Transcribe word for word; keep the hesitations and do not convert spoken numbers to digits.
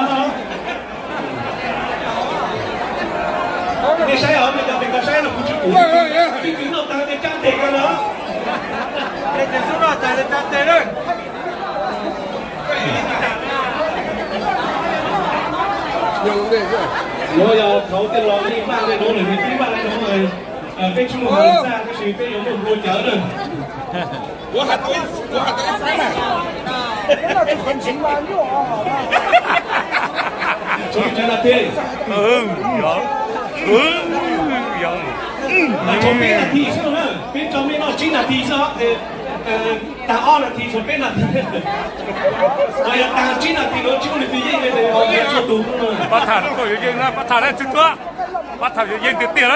了啊。你晒啊，你讲这个晒了不止。哎，哎，哎。你听到他的讲这个了。这结束了，咱们讲这个。我要投这老一万个多人，一万个多人。 Ơ, cái chung một lần ra, cái sự cái giống một lúa chớ rồi. Ủa, hạt ối, ủa, hạt ối phá này. Cái đó tôi không chịu ăn nữa. Chúng ta là thế. Ừ, dạ. Ừ, dạ. Là cho biết là thì sao nữa? Biết cho biết nó chính là thì sao? Thì, ờ, ta o là thì cho biết là thì. Ờ, ta chính là thì nó chứ không là thì gì, thì, ờ, cho tụi nó. Bác Thảo nó có ý kiến đó, bác Thảo nó chưa có. Bác Thảo ý kiến tiếp theo đó.